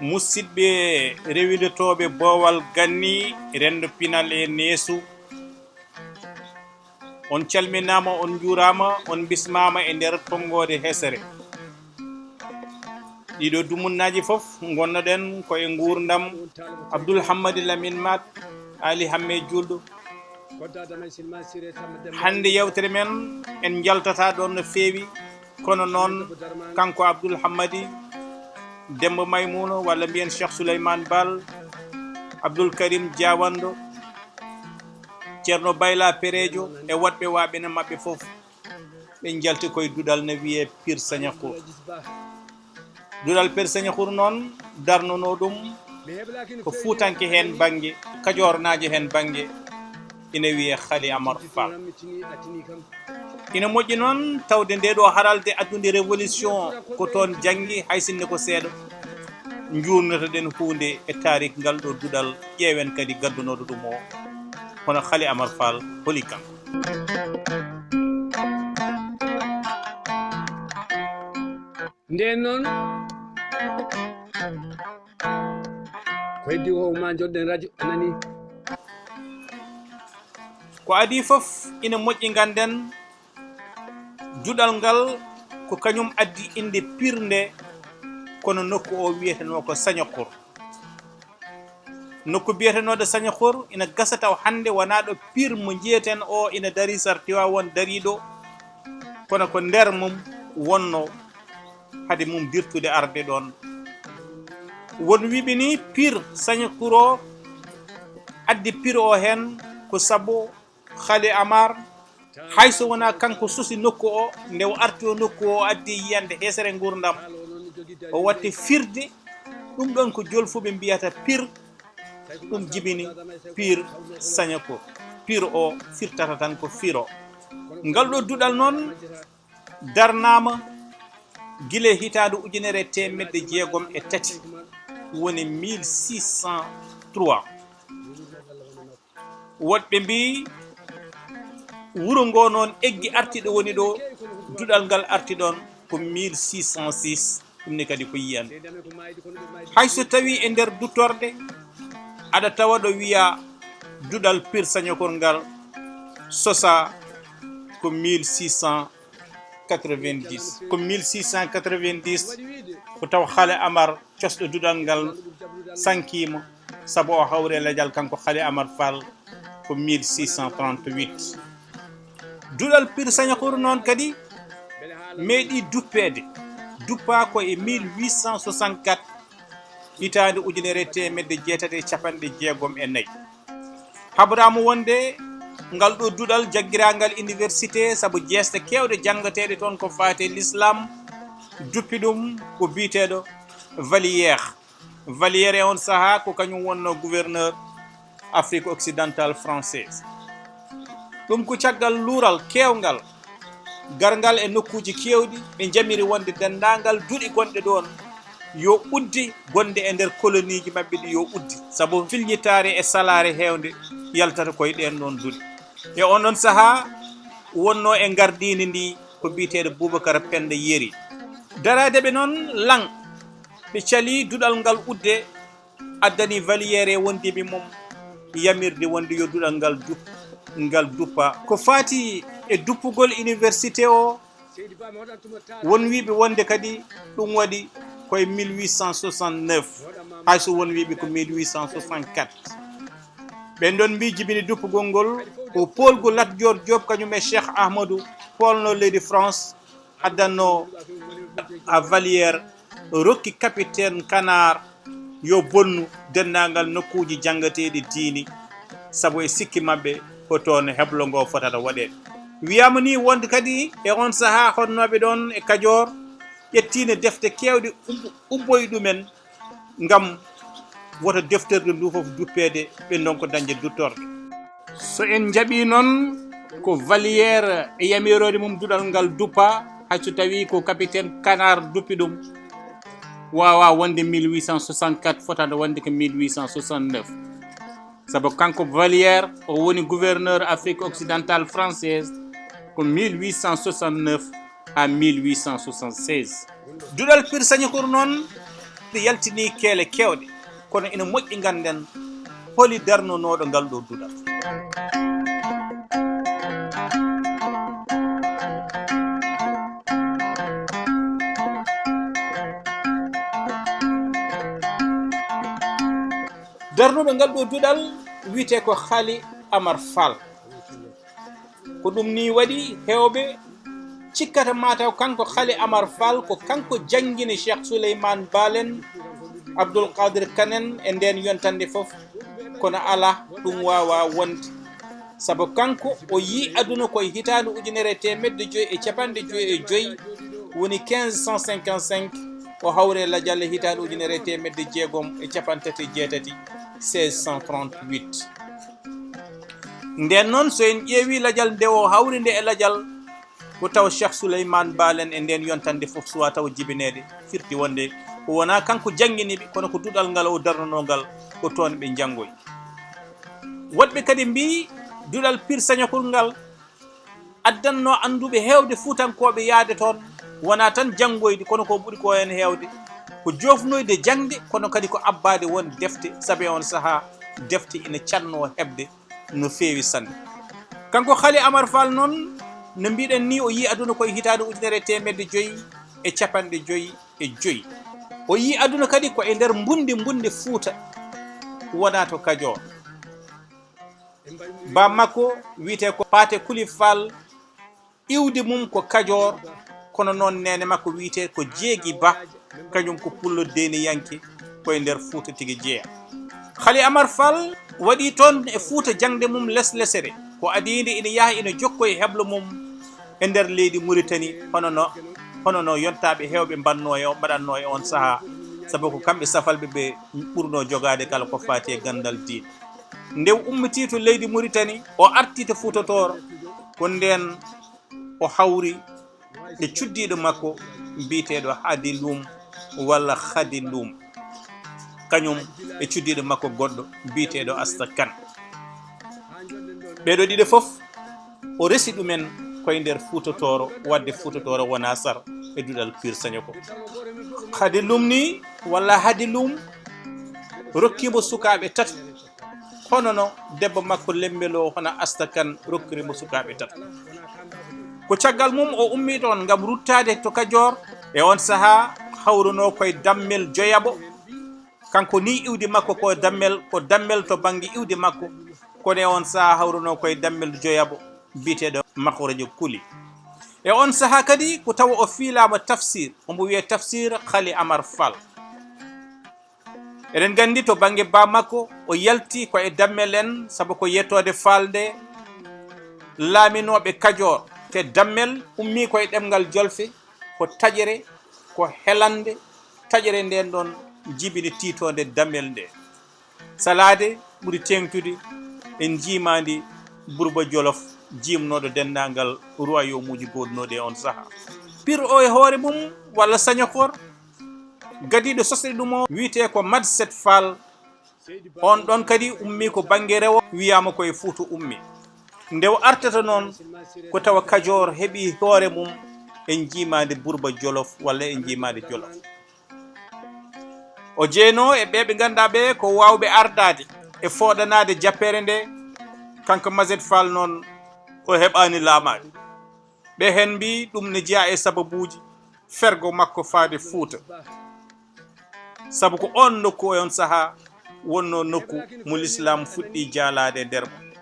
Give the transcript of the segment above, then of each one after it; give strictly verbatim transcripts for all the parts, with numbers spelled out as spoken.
Musidɓe rewindotooɓe boowal ganni, renndo pinal e neesu, on calminaama, on njuuraama, on mbismaama e nder tonngoode hesere. Ɗiɗo dumunnaaji fof ngonnoɗen ko e nguurndam Abdoul Hammadi Lamine Maat, Ali Hamme Juulɗo. Hannde yewtere men en njaltataa ɗoon no feewi, kono noon kanko Abdoul Hammadi, Demba Maymuuna, walla mbiyen Cheikh Souleymane Baal, Abdoul Karim Diawando, Ceerno Bayla Perejo e woɗɓe waaɓe no maɓɓe fof, ɓe njalti koye duɗal no wiyee Pir Sañakour. Duɗal Pir Sañakour noon darnunoo ɗum ko Fuutanke heen bannge, Kajoornaajo heen bannge, ina wiyee Khali Amar Fall. Ina moƴƴi noon tawde ndee ɗoo haralde addude révolution ko toon janngi, hay sinno ko seeɗa. Njuurnotoɗen huunde e taariik ngal ɗoo duɗal, ƴeewen kadi gaddunooɗo ɗum o, hono Khali Amar Fall, holi kanko? Ndeen noon, ko heddi o, ma njoɗɗen radio, a nani? Ko adii fof, ina moƴƴi ngannden, duɗal ngal ko kañum addi innde Pir nde, kono nokku o wiyetenoo ko Sañakour. Nokku biyetenooɗo Sañakour ina gasa taw hannde wonaa ɗo Pir mo njiyeten o ina darii, sar Tiwaawoon dariiɗo, kono ko nder mum wonnoo, hade mum dirtude arde ɗoon. Won wiɓe ni Pir Sañakour o addi Pir o heen ko sabu Khali Amar, hay so wonaa kanko sosi nokku o, nde o arti o nokku o, o addi yiyande hesere nguurndam, o watti firde ɗum ɗoon ko jolfuɓe mbiyata Pir, ɗum jibini Pir Sañakour. Pir o firtata tan ko Firo. Ngal ɗo duɗal noon darnaama gila e hitaande ujunere e teemedde jeegom e tati, woni mille six cent trois. Woɗɓe mbii wuro ngo noon eggi arti ɗo woni ɗo, duɗal ngal arti ɗoon ko mille six cent six, ɗum ne kadi ko yiyande. Hay so tawii e nder duttorde aɗa tawa ɗo wiyaa duɗal Pir Sañakour ngal sosaa ko mille six cent quatre-vingt-dix. Ko mille six cent quatre-vingt-dix ko taw Khali Amar cosɗo duɗal ngal sankiima, sabu o hawri e lajal kanko Khali Amar Fall ko mille six cent trente-huit. Duɗal Pir Sañakour noon kadi meeɗi duppeede, duppaa ko e mille huit cent soixante-quatre, hitaande ujunere e teemedde jeetati e cappanɗe jeegom e nayi. Habraama wonde ngal ɗo duɗal jaggiraangal université, sabu jeeste keewɗe janngateeɗe toon ko faati e l'islam, duppi ɗum ko biyeteeɗo Vallière. Vallière e on sahaa ko kañum wonnoo gouverneur Afrique occidentale française. Ɗum ko caggal luural keewngal, garngal e nokkuuji keewɗi, ɓe njamiri wonde denndaangal duɗe gonɗe ɗoon yo udde, gonɗe e nder koloniiji maɓɓe ɗi yo udde, sabu filñitaare e salaare heewnde yaltata koye ɗeen ɗoon duɗe. E on ɗoon sahaa wonnoo e ngardiindi ndi ko biyeteeɗo Boubacar Penda Yeri. Daraadeɓe noon Laŋ, ɓe calii duɗal ngal udde, addani Vallière e wondiiɓe mum yamirde wonde yo duɗal ngal dup-, ngal duppa. Ko faati e duppugol université o, won wiiɓe wonde kadi ɗum waɗi ko e mille huit cent soixante-neuf, hay so won wiiɓe ko mille huit cent soixante-quatre. Ɓen ɗon mbii jibini duppugol ngol ko poolgu Lat Joor Joob kañum e Cheikh Ahmadou poolno leydi France, addanno a Vallière rokki capitaine Canard yo bonnu denndaangal nokkuuji janngateeɗi diini, sabu e sikki maɓɓe ko toon heblo ngo fotata waɗeede. Wiyaama ni wonde kadi e on sahaa honnooɓe ɗoon e Kajoor ƴettiino defte keewɗe ubbo-, ubboyi ɗumen ngam wota defterdu ndu fof duppeede, ɓe ndonko dañde duttorde. So en njaɓii noon ko Vallière e yamiroore mum duɗal ngal duppa, hay so tawii ko capitaine Canard duppi ɗum, waawaa wonde mille huit cent soixante-quatre, fotata wonde ko mille huit cent soixante-neuf. Sabu kanko Vallière, o woni gouverneur Afrique occidentale française ko mille huit cent soixante-neuf haa mille huit cent soixante-seize. Duɗal Pir Sañakour noon, Ɓe yaltinii keele keewɗe, kono ina moƴƴi ngannden holi darnunooɗo ngal ɗoo duɗal. Darnuɗo ngal ɗoo duɗal wiyetee ko Xali Amar Fall. Ko ɗum nii waɗi heewɓe cikkata mataw kanko Xali Amar Fall ko kanko janngini Cheikh Souleymane Baal en, Abdoul Qadir Kane en e ndeen yontannde fof, kono alaa, ɗum waawaa wonde. Sabu kanko o yii aduna ko e hitaande ujunere e teemedde joyi e capanɗe joyi e joyi, woni quinze cent cinquante-cinq, o hawri e lajal e hitaande ujunere e teemedde jeegom e capanɗe tati e jeetati, seize cent trente-huit. Ndeen noon, so en ƴeewii lajal nde o hawri nde e lajal, ko taw Cheikh Souleymane Baal en e ndeen yontannde fof suwaa taw jibineede, firti wonde o wonaa kanko janngini ɓe, kono ko duɗal ngal o darnunoo ngal, ko toon ɓe njanngoyi. Woɗɓe kadi mbii duɗal Pir Sañokor ngal addannoo annduɓe heewde Fuutankooɓe yahde toon, wonaa tan janngoyde, kono ko ɓuri ko heen heewde, ko joofnoyde jaŋde, kono kadi ko abbaade won defte, sabu e oon sahaa defte ina cannoo heɓde no feewi sanne. Kanko Xali Amar Fall noon, no mbiɗen nii, o yii aduna ko e hitaande ujunere e teemedde joyi e capanɗe joyi e joyi. O yii aduna kadi ko e nder mbunndi, mbunndi Fuuta, wonaa to Kajoor. Baam makko wiyetee ko Paate Kuli Fall, iwdi mum ko Kajoor, kono noon neene makko wiyetee ko Jeegi Ba, kañum ko pullo deeniyanke, ko e nder Fuuta tigi jeyaa. Xali Amar Fall waɗii toon e Fuuta jaŋde mum leslesere, ko adii nde ina yaha ina jokkoya e heblo mum e nder leydi Muritani, hono no, hono no yontaaɓe heewɓe mbaɗnoo e, mbaɗatnoo e oon sahaa, sabu ko kamɓe safalɓe ɓe ɓurnoo jogaade kala ko faati e ganndal diine. Nde o ummitii to leydi Muritani, o artii to Fuuta Tooro, ko ndeen o hawri e cuddiiɗo makko biyeteeɗo Hadi Luum walla Xadi Luum, kañum e cuddiiɗo makko goɗɗo biyeteeɗo Asta Kan. Ɓee ɗoo ɗiɗo fof, o resi ɗumen ko e nder Fuuta Tooro, waɗde Fuuta Tooro wonaa sar e duɗal Pir Sañokor. Xadi Luum nii, walla Hadi Luum, rokkii mo sukaaɓe tato, hono no debbo makko Lemmel o, hono Asta Kan, rokkiri mo sukaaɓe tato. Ko caggal mum o ummii ɗoon ngam ruttaade to Kajoor. E oon sahaa hawrunoo ko e Dammel Joyaɓo. Kanko nii iwdi makko ko Dammel, ko Dammel to bannge iwdi makko, kono e oon sahaa hawrunoo ko e Dammel Joyaɓo biyeteeɗo Makorojo Kuli. E oon sahaa kadi ko tawa o fiilaama Tafsir, omo wiyee Tafsir Xali Amar Fall. Eɗen nganndi to bannge baa makko, o yalti ko e Dammel en, sabu ko yettoode Faal nde laaminooɓe Kajoor, te Dammel ummii ko e ɗemngal Jolfe, ko taƴere, ko helande, taƴere nden ɗon jibini tiitoonde Dammel nde. Salaade ɓuri teeŋtude e njiimaandi Burba Jolof, jiimnooɗo denndaangal ruwayoomuuji goodunoɗi e on sahaa. Pir o e hoore mum, walla Sañokor, gadiiɗo sosde ɗum o, wiyetee ko Madset Faal. On ɗon kadi ummii ko bannge rewo, wiyaama ko e Fuuta ummii. Nde o artata noon, ko tawa Kajoor heɓii hoore mum e njiimaandi Burba Jolof walla e njiimaandi Jolof. O jeynoo e ɓee ɓe ngannduɗaa ɓee ko waawɓe ardaade e fooɗanaade jappeere nde, kanko Madset Faal noon o heɓaani laamaade. Ɓe heen mbii ɗum ne jeyaa e sababuuji fergo makko faade Fuuta. Sabu ko oon nokku e oon sahaa wonnoo nokku mo Lislaam fuɗɗii jaalaade e nder mum.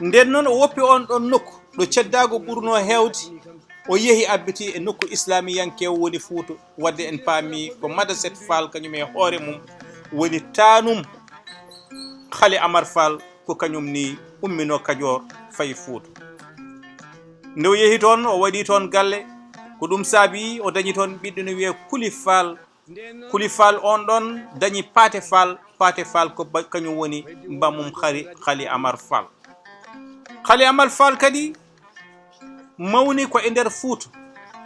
Nden noon o woppi oon ɗoon nokku ɗo ceddaagu ɓurnoo heewde, o yehi abbitii e nokku islaamiyankeewo woni Fuuta. Wadde en paami ko Madaset Faal kañum e hoore mum woni taanum Xali Amar Faal, ko kañum ni umminoo Kajoor fayi Fuuta. Nde o yehi toon, o waɗi toon galle, ko ɗum saabi o dañi toon ɓiɗɗo no wiyee Kuli Faal. Kuli Faal on ɗon dañi Paate Faal. Paate Faal ko ba-, kañum woni bamum Xari-, Xali Amar Faal. Xali Amar Faal kadi mawni ko e nder Fuuta,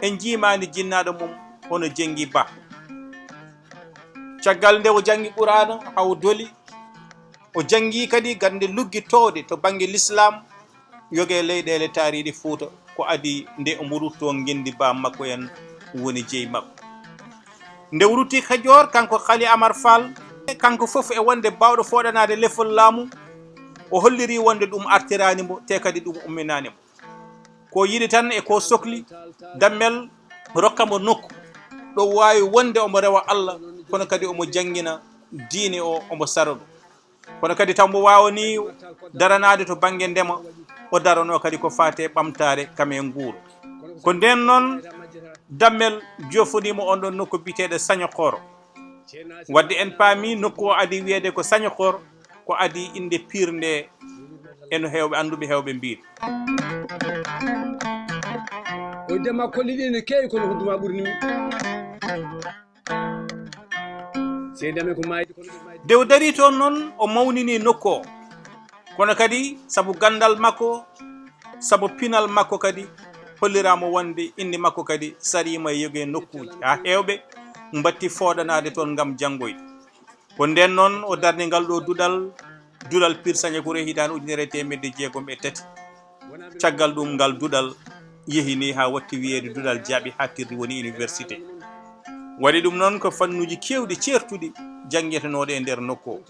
e njiimaandi jinnaaɗo mum hono Jenngi Bah. Caggal nde o janngi Quraana haa o doli, o janngi kadi gannde luggi toowɗe to bannge Lislaam, yoga e leyɗeele taariiɗe Fuuta, ko adii nde omo ruttoo ngenndi baa makko en woni jeyi makko. Nde o rutti Kajoor, kanko Xali Amar Fall, kanko fof e wonde baawɗo fooɗanaade lefol laamu, o holliri wonde ɗum artiraani mo, te kadi ɗum umminaani mo. Ko yiɗi tan e ko sokli, Dammel rokka mo nokku ɗo waawi wonde omo rewa Allah, kono kadi omo janngina diine o, omo sara ɗum. Kono kadi taw mbo waawanii daranaade to bannge ndema, o daranoo kadi ko faati e ɓamtaare kam e nguuru. Ko ndeen noon Dammel joofoniima oon ɗoon nokku biyeteeɗo Sañokoro. Wadde en paami nokku o adii wiyeede ko Sañokoro, ko adii innde piirnde e no heewɓe annduɓe heewɓe mbiiri. Ko inde makko liɗɗi ene keewi, kono ko duma ɓurni mi. Seeɗa men ko maayde, kono ko maayde. Nde o darii toon noon, o mawnini nokku o. Kono kadi, sabu ganndal makko, sabu pinal makko kadi, holliraa mo wonde innde makko kadi sariima e yoge nokkuuji, haa heewɓe mbatti fooɗanaade toon ngam janngoyde. Ko ndeen noon o darni ngal ɗo duɗal, duɗal Pir Sañokoro e hitaande ujunere e teemedde jeegom e tati. Caggal ɗum, ngal duɗal yehi ni haa watti wiyeede duɗal jaaɓi haaɗtirde, woni université. Waɗi ɗum noon ko fannuuji keewɗi ceertuɗi janngetenooɗi e nder nokku o.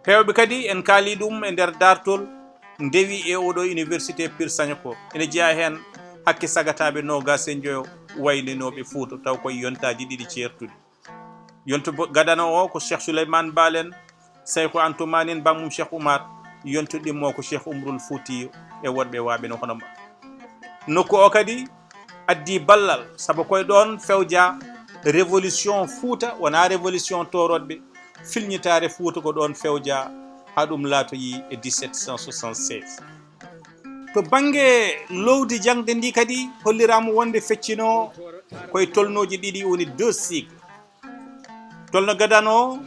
Heewɓe kadi en kaali ɗum e nder daartol, ndewi e oɗo université Pir Sañokoro. Ene jeyaa heen hakke sagataaɓe noogaas e njoyo waylinooɓe Fuuta, taw koye yontaaji ɗiɗi ceertuɗi. Yonto bo-, gadano o ko Cheikh Souleymane Baal en, Seyku Antumaan en, bammum Cheikh Oumar, yonto ɗimmo ko Cheikh Oumarul Foutiyou e worɓe waaɓe no hono ma. Nokku o kadi addi ballal, sabu koye ɗoon fewja révolution Fuuta, wonaa révolution tooroɗɓe, filñitaare Fuuta ko ɗoon fewja haa ɗum laatoyi e dix-sept cent soixante-seize. To bannge lowdi jaŋde ndi kadi, holliraama wonde feccinoo koye tolnooji ɗiɗi, woni deux cycles. Tolno gadano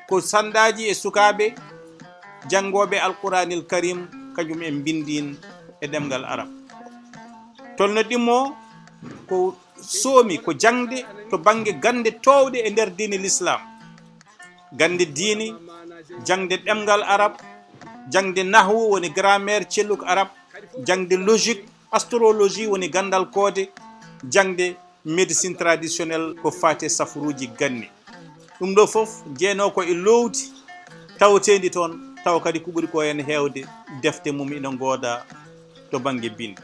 ko sanɗaaji e sukaaɓe janngooɓe Alquraanil Karim, kañum en mbinndin e ɗemngal Arab. Tolno ɗimmo ko soomi, ko jaŋde to bannge gannde toowɗe e nder diine Lislaam. Gannde diine, jaŋde ɗemngal Arab, jaŋde nahwu, woni grammaire celluk Arab, jaŋde logique, astrologie, woni ganndal koode, jaŋde médecine traditionnelle ko faati e safruuji ganni. Ɗum ɗo fof jeenoo ko e loowdi taweteendi toon, tawa kadi ko ɓuri ko heen heewde defte mum ina ngooda to bannge binndi.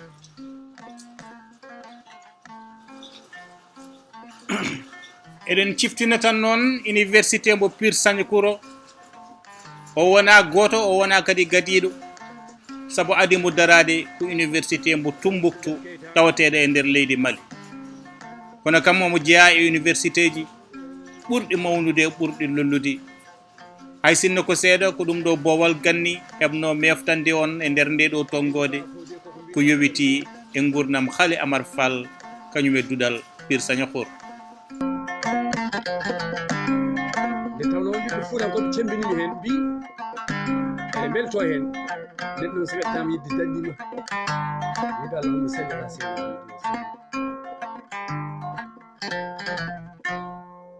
Eɗen ciftina tan noon université mbo Pir Sañokoro. O wonaa gooto, o wonaa kadi gadiiɗo, sabu adii mo daraade ko université mbo Tumbuktu, tawateeɗo e nder leydi Mali. Kono kam omo jeyaa e universitéji ɓurɗi mawnude, ɓurɗi lollude. Hay sinno ko seeɗa, ko ɗum ɗo boowal ganni heɓno meeftande on e nder nde ɗo tonngoode, ko yowitii e nguurndam Xali Amar Fall, kañum e duɗal Pir Sañokoro. Nde tawnoo on ɓiɓɓe Fuutankooɓe cemmbiniiɓe heen, mbii eɗe mbeltoo heen. Neɗɗo so weɗtaama yidde daɗɗi ma. Wiɗo Allahumma salli ala sayyidina Muhammad wa sallim.